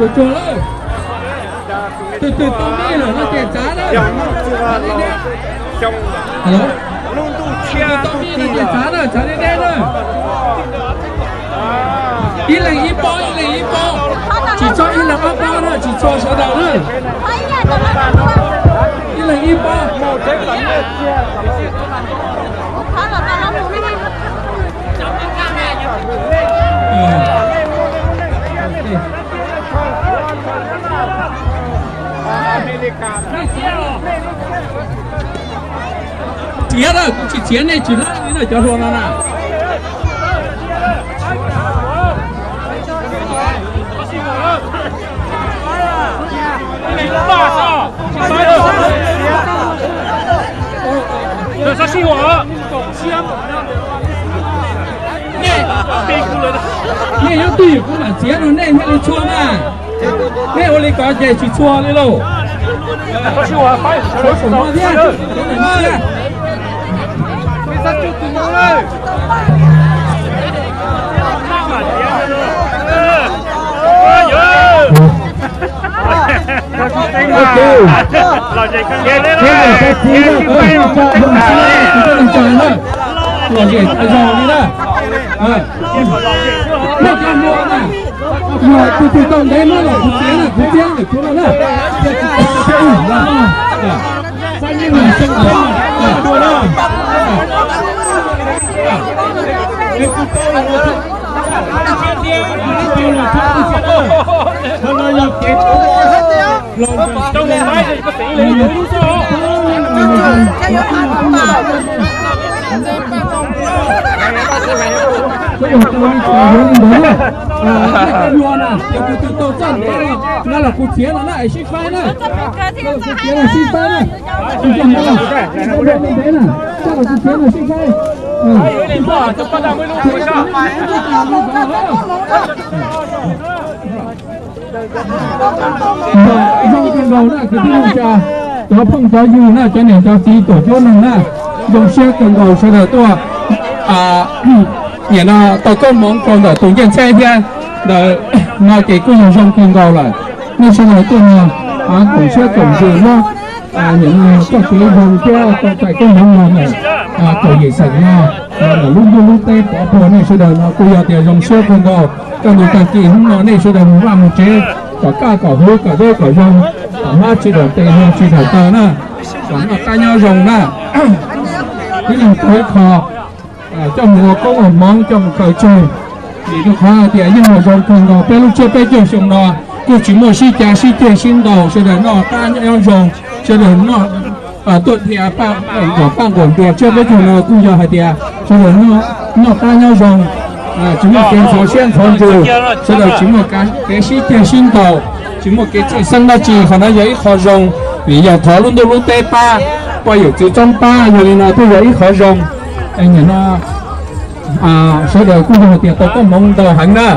Tus tsuag lawm. Tus twg tau mij lawm no ces txav na. Tus twg tau mij no ces txav na, txav deb deb na. Ib leeg ib pob, ib leeg ib pob. Tsis txhob ib leeg ob pob na, tsis txhua sawv daws na. Ib leeg ib pob. Txiav lawm, kuv tsis txiav nej tsis laib li na cov hluas no na. Nej nyob twj ywm kuv mam txiav rau nej thiaj li tshua na. Nej ua li ko ces tsis tshua li lauj. Saum no thiab. Lom zem tag zog li na. Tus twg tau ntev muaj los kuv txiav na, kuv txiav ntawm kuv no na. Ua na, yog tus twg tau txoj ntev no los kuv txiav no na, es sib faib na. Kuv txiav los sib faib na. Tus twg tau ntev na, txoj los kuv txiav los sib faib. Zoo kawg nkaus na kwv tij neej tsa, cov phooj cov ywg na, cov niam cov txiv tuam cuab noog na, zoo siab kawg nkaus sawv daws tuaj. Nim no tau koob hmoov rau ntawm tus ncej ntxheb thiab ntawm no ces kuj yog zoo kawg nkaus lawm. Nej sawv daws tuaj no koom siab koom ntsws muab nim no txoj kev zoo thiab tau txais koob hmoov no ntawm kaum yim xeem no, ntawm lub ntuj lub teb pov puag nej sawv daws no kuj yog tias zoo siab kawg nkaus. Kaj ntug tag kis hnub no nej sawv daws mus vaj mus tsev kom kaj kom huv kom deb kom zoo, kom hlab tsis daum tes hlab tsis daum taw na, kom noj qab nyob zoo na. Tib neeg tau ib qho coj mus ua koob ua hmoov coj mus khaws tseg. Vim rau qhov hais tias yeej yog zoo kawg nkaus peb lub tsiab peb caug xyoo no kuj tsis muaj sib cav sib ceg sib ntaus, sawv daws noj qab nyob zoo, sawv daws noj tuaj dhia paj nquam paj nquam nruas tsiab peb caug no kuj yog hais tias sawv daws noj qab nyob zoo, tsis muaj kev ntxhov siab ntxhov ntsws, sawv daws tsis muaj kev sib ceg sib ntaus, tsis muaj kev txhawj xeeb dab tsi. Qhov no yog ib qho zoo, vim yog thov lub ntuj lub teb pab, poj yawm txwv txoob pab, yog li no thiaj yog ib qho zoo. Nim no sawv daws kuj yog hais tias tau koob hmoov ntau heev na,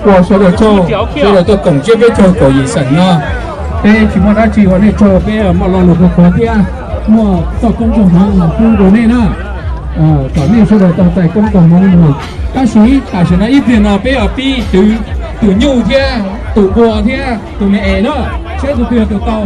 ua sawv daws tsaug, sawv daws tuaj koom tsiab peb caug kaum yim xeem no. Peb tsis muaj dab tsi ua nej tsaug, peb muaj lo lus qhuav qhuav thiab muaj txoj koob txoj hmoov los pub rau nej na, kom nej sawv daws tau txais koob txoj hmoov mus. Tab sis tam sim no ib pliag no peb yuav pib twv tus nyuj thiab tus npua thiab tus me es na, seb tus twg yog tus tau.